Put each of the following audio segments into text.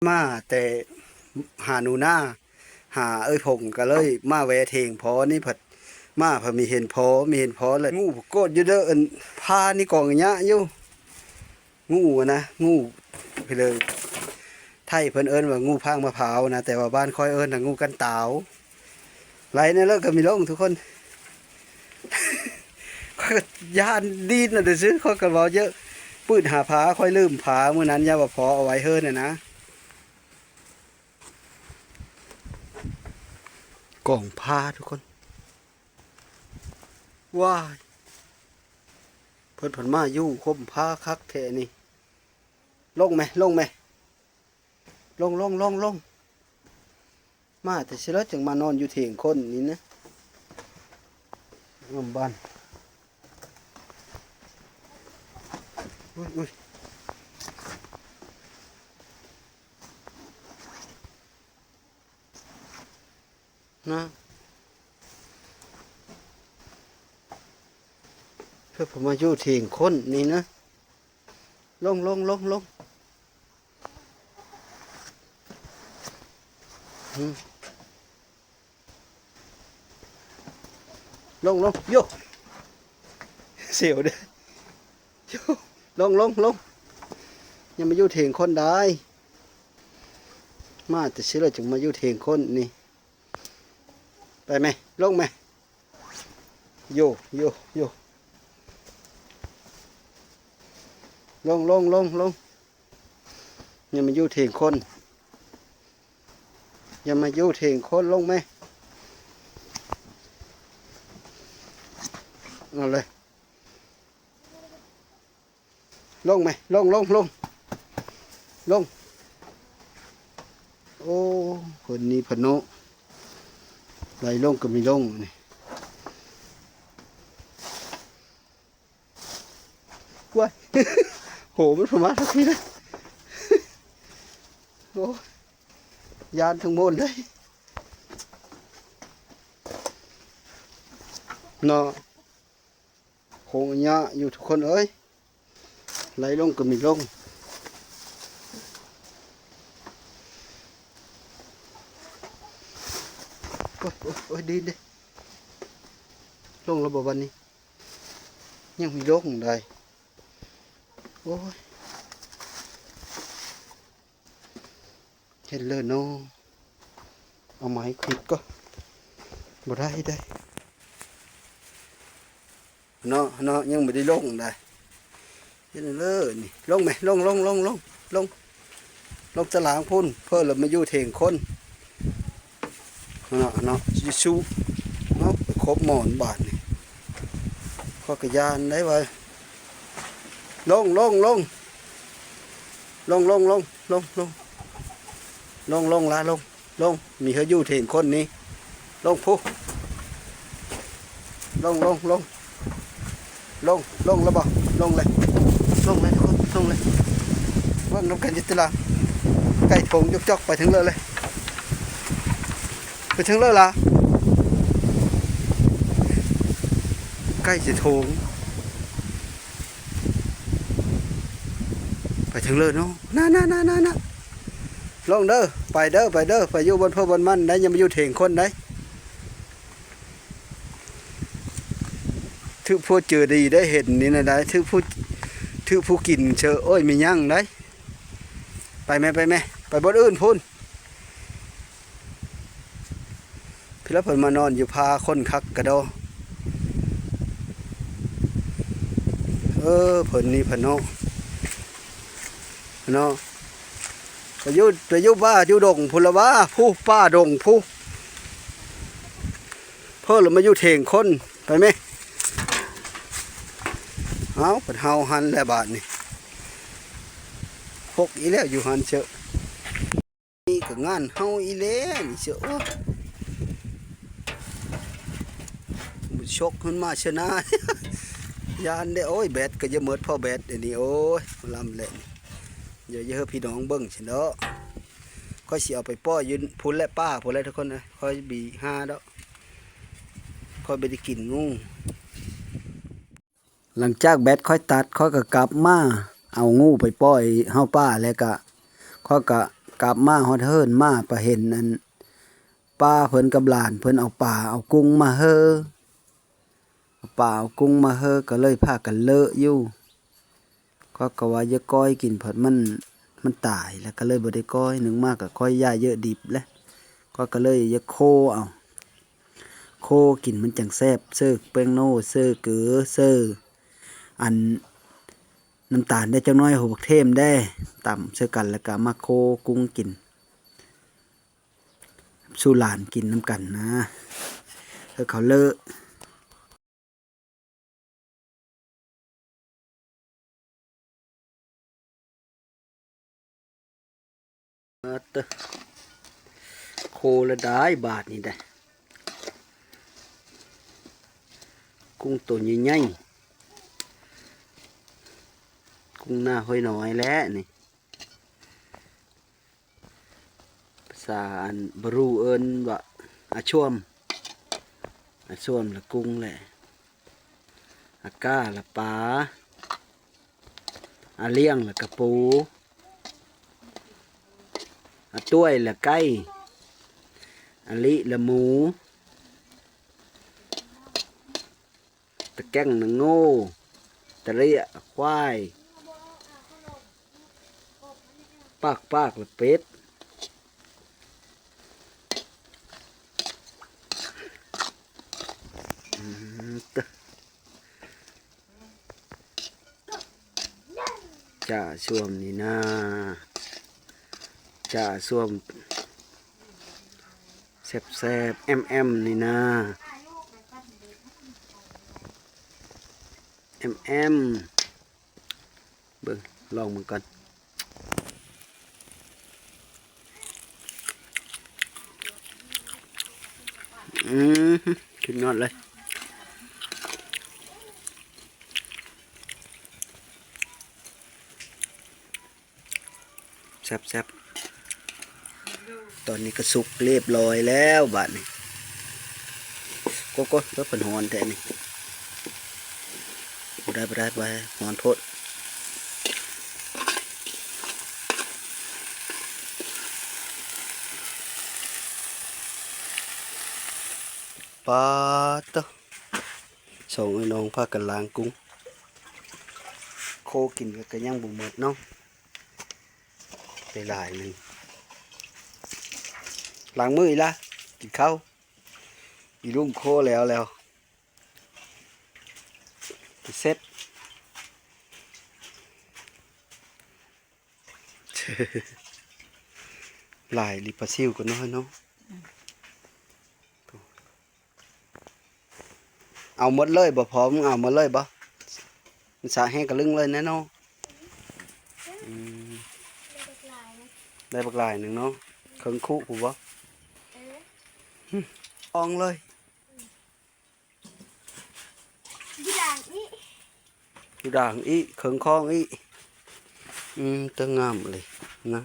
ມາແຕ່ຫາໜູນາ ຫາເອີ່ຍພົງ ກໍເລີຍມາແວ່ເຖງພໍ່ນີ້ ພັດມາ ພັດມີເຫັນພໍ່ ມີເຫັນພໍ່ແລ້ວ ງູໂກດຢູ່ເດີ ອັນ ພານີ້ກອງຫຍ້າຢູ່ ງູນະ ງູ ໄປເລີຍ ໄທເພິ່ນເອີ້ນວ່າງູພາງມະພ້າວນະ ແຕ່ວ່າບ້ານຂ້ອຍເອີ້ນວ່າງູກັນຕາວ ໄຫຼແນ່ເລີກກໍມີລົງທຸກຄົນ ຂ້ອຍກໍຢ້ານດີນນະ ຊື່ໆ ຂ້ອຍກໍເວົ້າເຍີະ ປືດຫາພາ ຂ້ອຍລືມພາມື້ນັ້ນ ຢ້ານວ່າພໍ່ເອົາໄວ້ເຮີນນະ ກອງພາທຸກຄົນ ວ້າຍ ເພິ່ນ ເພິ່ນມາຢູ່ຄົມພາຄັກແທ້ນີ້ ລົງແມ ລົງແມ ລົງ ລົງ ລົງ ລົງ ມາແຕ່ຊິລະຈຶ່ງມານອນຢູ່ເຖງຄົນນີ້ນະ ງາມບ້ານ ອຸ້ຍ ອຸ້ຍ ນະ ເພິ່ນມາຢູ່ເຖງຄົນນີ້ນະ ລົງ ລົງ ລົງ ລົງ ອືມ ລົງ ລົງ ໂຢ ສຽວເດ້ ໂຢ ລົງ ລົງ ລົງ ຢ່າມາຢູ່ເຖງຄົນໄດ້ ມາແຕ່ຊິລະຈຶ່ງມາຢູ່ເຖງຄົນນີ້ ໄປແມ ລົງແມ ໂຢ ໂຢ ໂຢ ລົງ ລົງ ລົງ ລົງ ຢ່າມາຢູ່ເຖງຄົນ ຢ່າມາຢູ່ເຖງຄົນ ລົງແມ ເອົາເລີຍ ລົງແມ ລົງ ລົງ ລົງ ລົງ ໂອ້ ເພິ່ນນີ້ເພິ່ນເນາະ ໄຫຼລົງກໍມີລົງນີ້ ວ້າຍ ໂຫ ມັນປະມານທັກທີເລີຍ ໂອ້ ຢ້ານທັງໝົດເລີຍເນາະ. ໂຄ້ງຍະຢູ່ທຸກຄົນເອີຍ ໄຫຼລົງກໍມີລົງ ໂອ້ຍ ໂອ້ຍ ໂອ້ຍ ດີນເດ້ ລົງແລ້ວບໍ່ບັດນີ້ ຍັງມີລົງໄດ໋ ໂອ້ຍ. ເຮັດເລີເນາະ ເອົາໄມ້ຂວິດກໍບໍ່ໄດ້ເດ້ ເນາະ ເນາະ ຍັງບໍ່ໄດ້ລົງໄດ໋ ເຮັດເລີນີ້ ລົງແມ ລົງ ລົງ ລົງ ລົງ ລົງ ລົງຕະຫຼາງພຸ້ນ ເພິ່ນລະມາຢູ່ເຖງຄົນ. ເນາະ ເນາະ ຊິສູ້ ເອົາ ໄປຄົບໝອນບາດນີ້ ຂ້ອຍກໍຢ້ານໄດ໋ວ່າ ລົງ ລົງ ລົງ ລົງ ລົງ ລົງ ລົງ ລົງ ລົງ ລົງລະ ລົງ ລົງ ມີເຮົາຢູ່ເຖງຄົນນີ້ ລົງພຸ້ນ ລົງ ລົງ ລົງ ລົງ ລົງແລ້ວບໍ່ ລົງເລີຍ ລົງເລີຍທຸກຄົນ ລົງເລີຍ ເບິ່ງນຳກັນຢູ່ຕິລະ ໄກ່ໂຖງຈອກໆ ໄປເທິງເລີເລີຍ ໄປເທິງເລີລະ ໄກ່ຊິໂຖງ ໄປເທິງເລີເນາະ ນະ ນະ ນະ ນະ ນະ ລົງເດີ ໄປເດີ ໄປເດີ ໄປຢູ່ບ່ອນເພິ່ນບ່ອນມັນໄດ໋ ຢ່າມາຢູ່ເຖງຄົນໄດ໋. ຖືກຜູ້ເຈີດີໄດ້ເຫັນນີ້ນະໄດ໋ ຖືກຜູ້ ຖືກຜູ້ກິນເຊີ ໂອ້ຍ ມີຫຍັງໄດ໋ ໄປແມ ໄປແມ ໄປບ່ອນອື່ນພຸ້ນ ພີ່ລະ ເພິ່ນມານອນຢູ່ພາຄົນຄັກກະດໍ ເອີ ເພິ່ນນີ້ເພິ່ນເນາະ ເນາະ ໄປຢູ່ ໄປຢູ່ປ່າຢູ່ດົງພຸ້ນລະຫວາ ຜູ້ປ່າດົງຜູ້ ເພິ່ນລະມາຢູ່ເຖງຄົນ ໄປແມ ເອົາ ເພິ່ນເຮົາຫັ້ນແຫຼະບາດນີ້ ຫົກອີກແລ້ວ ຢູ່ຫັ້ນເຊີ ນີ້ກໍງານເຮົາອີກແລ້ວນີ້ເຊີ ໂອ້ຍ ບຸດຊົກຂຶ້ນມາຊະນາ ຢ້ານເດ້ ໂອ້ຍ ແບັດກໍຈະໝົດ ພໍແບັດອັນນີ້ ໂອ້ຍ ລຳແຫຼະນີ້ ຢ່າ ຢ່າໃຫ້ພີ່ນ້ອງເບິ່ງຊັ້ນເນາະ ຂ້ອຍຊິເອົາໄປປ່ອຍຢູ່ພຸ້ນແຫຼະ ປ່າພຸ້ນແຫຼະທຸກຄົນເອີຍ ຂ້ອຍບີຫາດອກ ຂ້ອຍບໍ່ໄດ້ກິນງູ. ຫຼັງຈາກແບັດຂ້ອຍຕັດ ຂ້ອຍກໍກັບມາເອົາງູໄປປ່ອຍເຮົາປ່າ ແລ້ວກະຂ້ອຍກະ ກັບມາຮອດເຮືອນມາ ໄປເຫັນອັນປ້າເພິ່ນກັບຫຼານເພິ່ນເອົາປາເອົາກຸ້ງມາເຮີ ເອົາປາເອົາກຸ້ງມາເຮີ ກໍເລີຍພາກັນເລີະຢູ່. ຂ້ອຍກໍວ່າຢ່າກ້ອຍກິນ ເພິ່ນມັນ ມັນຕາຍແລ້ວ ກໍເລີຍບໍ່ໄດ້ກ້ອຍ. ໜຶ່ງມາກໍກ້ອຍຢ່າເຍີະດິບແຫຼະ ຂ້ອຍກໍເລີຍຢ່າໂຄເອົາ ໂຄກິນມັນຈັ່ງແຊບ. ເສີແປ້ງໂນ ເສີເກືອ ເສີອັນ ນ້ຳຕານໄດ້ຈັກໜ້ອຍ ຫົວບັກເທມແດ່ ຕຳໃສ່ກັນ ແລ້ວກໍມາໂຄກຸ້ງກິນ ສູ່ຫຼານກິນນຳກັນນະ ເອີ ເຂົາເລີະ. ເອີ ໂຄລະດາຍບາດນີ້ໄດ໋ ກຸ້ງໂຕໃຫຍ່ໆ ກຸ້ງໜ້າຫ້ວຍນ້ອຍແຫຼະນີ້. ພາສາອັນບຣູເອີ້ນວ່າອາຊວມ ອາຊວມລະກຸ້ງແຫຼະ ອາກ້າລະປາ ອາລ້ຽງລະກະປູ ອາຕ້ວຍລະໄກ່ ອາລິລະໝູ ຕະແກ້ງນະໂງ່ ຕະເລຍຄວາຍ ປາກປາກລະເປັດ ອືມ ຕະ ຈ້າຊ່ວມນີ້ນາ ຈ້າຊ່ວມ ແຊບໆ ແອມໆ ນີ້ນາ ແອມໆ ເບິ່ງ ລອງເບິ່ງກ່ອນ. ອືມ ສຸດຍອດເລີຍ ແຊບໆ. ຕອນນີ້ກໍສຸກລຽບລ້ອຍແລ້ວບາດນີ້ ໂກໂກ ເພິ່ນຮ້ອນແທ້ນີ້ ບໍ່ໄດ້ ບໍ່ໄດ້ ບໍ່ໄດ້ ຮ້ອນໂພດ. ປາດໂທ້ ສອງເອື້ອຍນ້ອງພາກັນລ້າງກຸ້ງ ໂຄກິນກໍຍັງບໍ່ໝົດເນາະ ໄດ້ຫຼາຍໜຶ່ງ. ລ້າງມືອີ່ຫຼ້າ ກິນເຂົ້າ ອີລຸ້ມໂຄແລ້ວແລ້ວ ເຊັດ ຫຼາຍອີ່ຫຼີ ປາຊິວກໍນ້ອຍເນາະ. ອືມ ເອົາໝົດເລີຍບໍ່? ພໍ ມຶງເອົາໝົດເລີຍບໍ່? ມັນສະແຫ້ງກະລຶ້ງເລີຍແນ່ເນາະ. ອືມ ໄດ້ບັກຫຼາຍໜຶ່ງເນາະ ເຄິ່ງຄຸພຸ້ນບໍ່? ເອີ ອອງເລີຍ. ຢູ່ດ່າງອີກ ຢູ່ດ່າງອີກ ເຄິ່ງຄອງອີກ. ອືມ ຕະງາມເລີຍນະ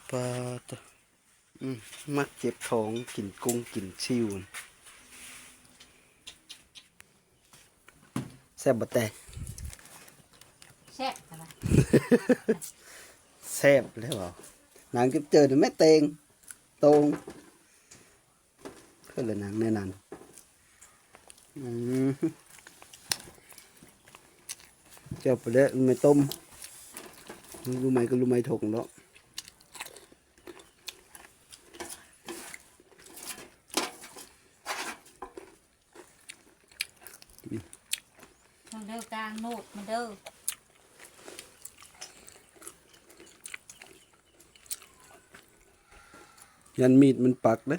ປາດໂທ້. ອືມ ມັກເຈັບທ້ອງ ກິນກຸ້ງກິນຊິວ. ແຊບບໍ່ແຕ່? ແຊບ ແຊບແລ້ວ. ນາງເຈີນແມ່ເຕັງ ໂຕ່ງ ເພິ່ນລະນາງແນວນັ້ນ. ອືມ ແຈ່ວປາແດກ ແມ່ຕົ້ມ ລູກໄມ້ກໍລູກໄມ້ຖົງເນາະ. ເດີ ກາງໂນດມາເດີ ຢ້ານມີດມັນປັກເດ້.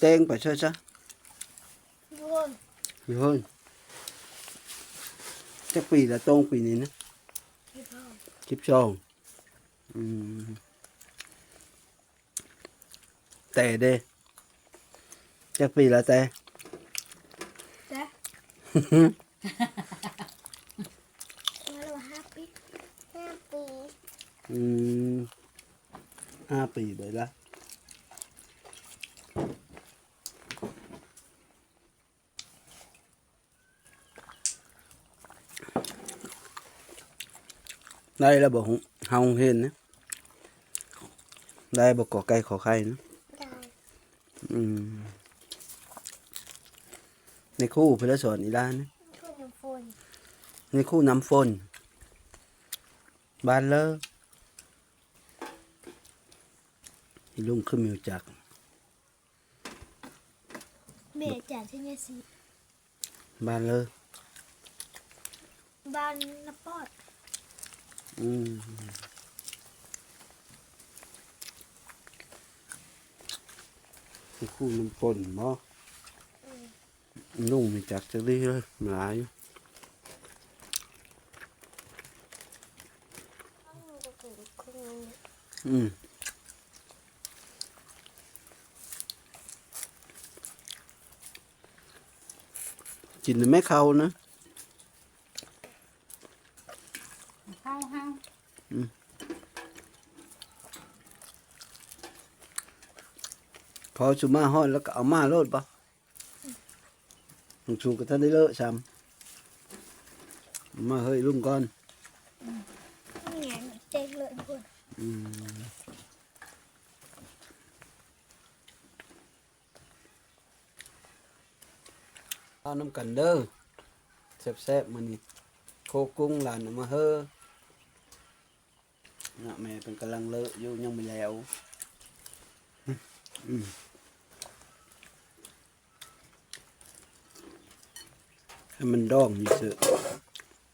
ແຕງໄປໃສຊະ? ຢູ່ເຮືອນ ຢູ່ເຮືອນ. ຈັກປີລະໂຕ້ງປີນີ້ນະ? ສິບສອງ ສິບສອງ. ອືມ ແຕ່ເດ້ ຈັກປີລະແຕ່? ແຕ່ ຫ້າປີ ຫ້າປີ. ອືມ ຫ້າປີໄດ້ລະ. ໄດ້ແລ້ວບໍ່? ເຮົາເຫັນນະ ໄດ້ບໍ່? ກອໄກ່ ຂໍໄຂ່ນະ ໄດ້ ອືມ ໃນຄູເພິ່ນລະສອນອີ່ຫຼ້ານະ ຄູນ້ຳຝົນ ໃນຄູນ້ຳຝົນ ບ້ານເລີ ອີລຸງຄືມີຮູ້ຈັກ ແມ່ອາຈານໄຊຍະສິດ ບ້ານເລີ ບ້ານນາປອດ ອືມ ຄູນ້ຳຝົນບໍ? ອືມ ລຸງມີຈັກຈັກດີເລີຍ ຫຼາຍຢູ່ ອືມ ກິນແມ່ເຂົ້ານະ ເຂົ້າເຮົາ ອືມ ພໍສຸມາຮອດແລ້ວກໍເອົາມາໂລດບໍ? ນ້ອງຊູກໍທັນໄດ້ເລີະຊ້ຳ ມາເຮີ້ຍລຸງກ່ອນ ອືມ ອືມ ເອົານຳກັນເດີ ແຊບໆ ມື້ນີ້ ໂຄກຸ້ງຫຼານເອົາມາເຮີ້ ເນາະ ແມ່ເພິ່ນກຳລັງເລີະຢູ່ ຍັງບໍ່ແລ້ວ ອືມ ໃຫ້ມັນດອງນີ້ເສີ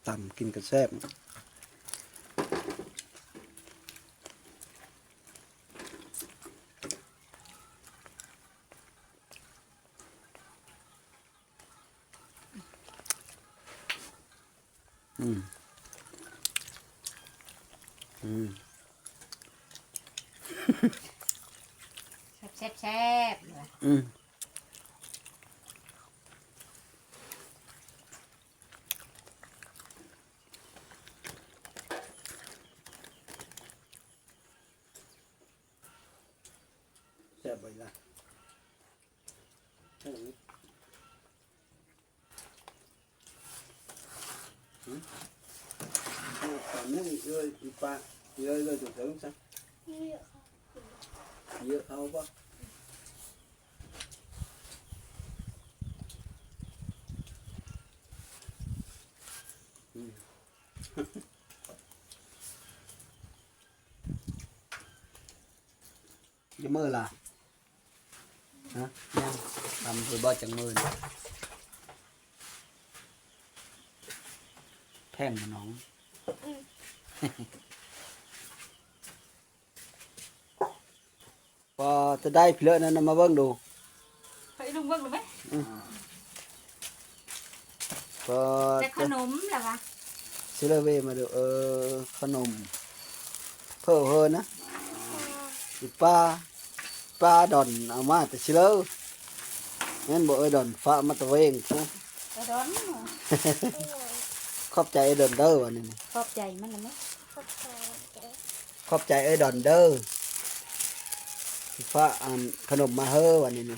ຕຳກິນກໍແຊບ ອືມ ອືມ ແຊບໆ ອືມ ແຊບບໍ່ລະ? ຫືມ ຕອນນີ້ເອື້ອຍ ອີປ້າ ເອື້ອຍເລີຍຕົງເຖິງຊະ ເຍອະເຂົ້າບໍ່? ອືມ ຈະມື້ລະ? ຮະ? ຍັງ ທຳຄືບໍ່ຈັກມື້ນີ້ ແພງບໍ່ນ້ອງ? ອືມ ພໍຈະໄດ້ພີ້ເລີະນັ້ນນະ ມາເບິ່ງດູ ໃຫ້ລຸງເບິ່ງດູໄໝ? ອືມ ກໍ ແຕ່ຂະໜົມລະວະ ຊິເລີເວມາດູ ເອີ ຂະໜົມ ເພີເຮີນະ ອີປ້າ ປ້າດອນເອົາມາແຕ່ຊິເລີ ແມ່ນບໍ່ເອີຍດອນ? ຝາກມາແຕ່ເວງພຸ້ນ ເອີຍດອນ ຂອບໃຈເອີຍດອນເດີ ວ່ານີ້ ຂອບໃຈມັນລະແມ່ ຂອບໃຈເອີຍດອນເດີ ຝາກອັນຂະໜົມມາເຮີ ວ່ານີ້ ເ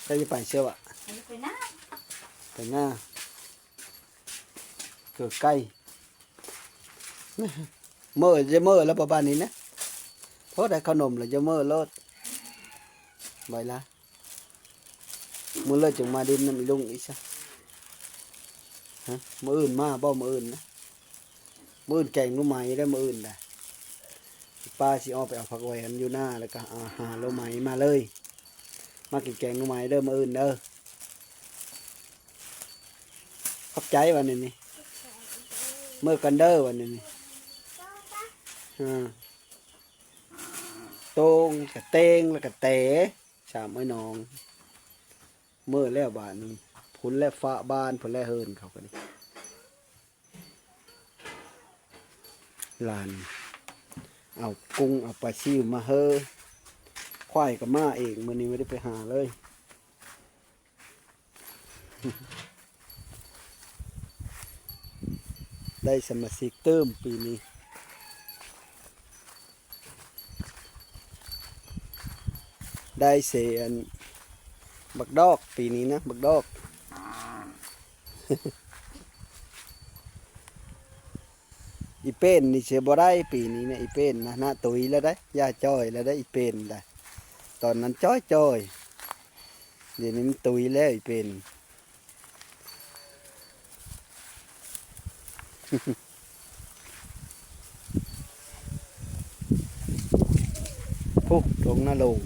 ຈົ້າຊິໄປໃສວະ? ໄປນາ ໄປນາ ເກີດໄກ່ ເມີ້ ຈະເມີ້ແລ້ວບໍ່ບາດນີ້ນະ ພໍໄດ້ຂະໜົມແລ້ວຈະເມີ້ໂລດ ໄວລະ ມື້ເລີກຈຶ່ງມາດິນນຳອີລຸງອີກຊະ ຮະ ມື້ອື່ນມາບໍ່? ມື້ອື່ນນະ ມື້ອື່ນແກງໜໍ່ໄມ້ເດີ ມື້ອື່ນນະ ປ້າຊິອອກໄປເອົາຜັກແຫວນຢູ່ນາ ແລ້ວກໍຫາໜໍ່ໄມ້ມາເລີຍ ມາກິນແກງໜໍ່ໄມ້ເດີ ມື້ອື່ນເດີ ຂອບໃຈ ວ່ານີ້ນີ້ ເມີ້ກັນເດີ ວ່ານີ້ນີ້ ເອີ ໂຕ່ງກະເຕັງ ແລ້ວກະແຕ ສາມເອີຍນ້ອງ ເມີ້ແລ້ວບາດນີ້ ພຸ້ນແຫຼະ ຝາບ້ານພຸ້ນແຫຼະ ເຮືອນເຂົາກໍດີ ຫຼານເອົາກຸ້ງເອົາປາຊິວມາເຮີ ຄວາຍກໍມາເອງ ມື້ນີ້ບໍ່ໄດ້ໄປຫາເລີຍ ໄດ້ສະມາຊິກຕື່ມປີນີ້ ໄດ້ເສ ອັນ ບັກດອກ ປີນີ້ນະ ບັກດອກ. ອີເປນນີ້ຊິບໍ່ໄດ້ປີນີ້ນະ ອີເປນນະ ນະຕຸຍແລ້ວໄດ໋ ຢ່າຈ່ອຍແລ້ວໄດ໋ ອີເປນໄດ໋ ຕອນນັ້ນຈ່ອຍໆ ດຽວນີ້ມັນຕຸຍແລ້ວອີເປນ. ພຸ້ນ ທົ່ງນາໂລງ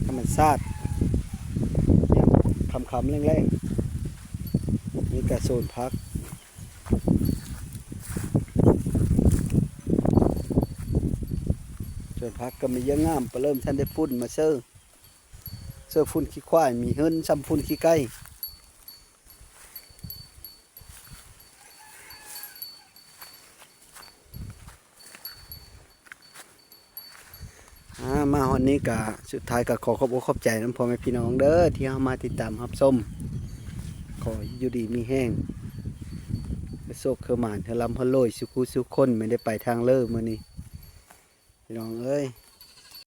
ທຳມະຊາດ ຍາມຄ່ຳໆ ແລງໆ ມີແຕ່ສວນຜັກ ສວນຜັກກໍມີເຍອະງາມ ປະເລີ່ມທັນໄດ້ຝຸ່ນມາເຊີ ເຊີຝຸ່ນຂີ້ຄວາຍ ມີເຫີນຊ່ຳຝຸ່ນຂີ້ໄກ່. ອ່າ ມາຮອດນີ້ກະ ສຸດທ້າຍກະຂໍຂອບອົກຂອບໃຈນຳພໍ່ແມ່ພີ່ນ້ອງເດີ ທີ່ເຂົ້າມາຕິດຕາມຮັບຊົມ. ຂໍຢູ່ດີມີແຮງ ໃຫ້ໂຊກໃຫ້ໝານ ໃຫ້ລ່ຳໃຫ້ລວຍ ສູ່ຜູ້ສູ່ຄົນ ແມ່ນໄດ້ໄປທາງເລີມື້ນີ້ ພີ່ນ້ອງເອີຍ.